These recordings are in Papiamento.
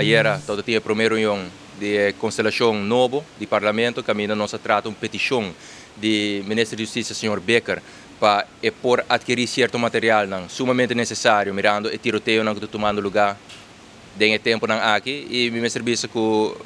Ayera tabatin e promé reunion di e konstelashon nobo di Parlamento kaminda nos a trata un petishon di Minister di Hustisia señor Bikker pa e por atkerí sierto materialnan sumamente nesesario mirando e tiroteonan ku ta tumando lugá den e tempunan aki i mi mester bisa ku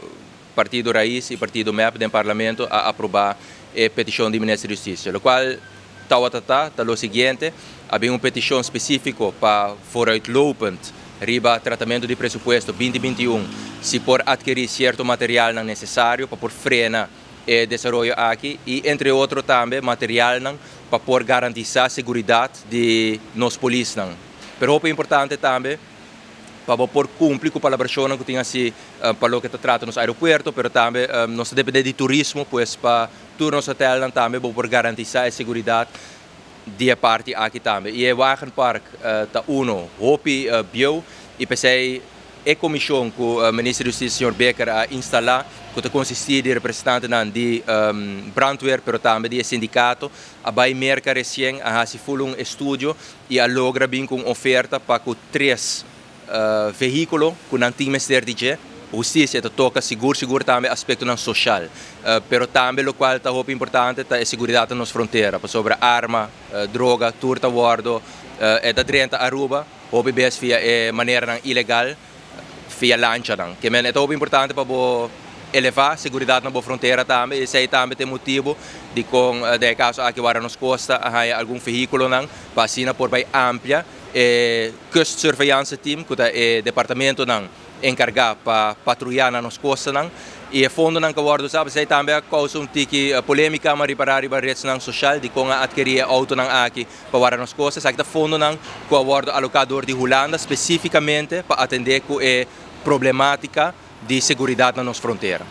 Partido Raiz i Partido mep den Parlamento a aprobá e petishon di Minister di Hustisia. Lokual tawata ta ta lo siguiente, a bin un petishon spesífiko pa vooruitlopend riba tratamentu di presupuesto 2021 si por atkerí sierto materialnan nesesario pa por frena e desaroyo aki i entre otro tambe materialnan pa por garantisá seguridat di nos polisnan. Pero hopi importante tambe pa bo por cumpli cu palabracionnan cu tin haci pa loke ta trata nos aeropuerto, pero tambe nos ta depende di turismo, pues pa tur nos hotelnan tambe bo por garantisa e seguridad di e parti aki tambe. Y e wagenpark ta uno hopi bieu y p'esey e comision cu Minister di Husticia señor Bikker a instala, cu ta consisti di representantenan di brandweer pero tambe di e sindicato, a bay Merca recien a haci full un estudio y a logra bin cu un oferta pa cu tres vehiculo cu nan tin mester di dje. Husticia ta toca sigur sigur tambe aspectonan social, pero tambe locual ta hopi importante ta e seguridad na nos frontera, pasobra arma, droga, tur ta wordo e ta drenta Aruba hopi bes via e maneranan ilegal. Via lanchanan. Ke men e ta hopi importante pa bo elevá seguridat na bo frontera tambe. Esei tambe ta e motibu dikon den e kaso aki wara nos kosta a haña algun vehíkulonan pa asina por bai amplia e Kustsurveillance Team ku ta e departamentonan enkargá pa patruyá na nos kostanan. I e fondonan ku a wòrdu usá esei tambe a kousa un tiki polémika, m'a ripará riba redsnan soshal dikon a atkerí e outonan aki. Pa wara nos kos, esaki ta fondonan ku a wòrdu aloká dor di Hulanda spesífikamente pa atendé ku e problemátika di seguridat na nos frontera.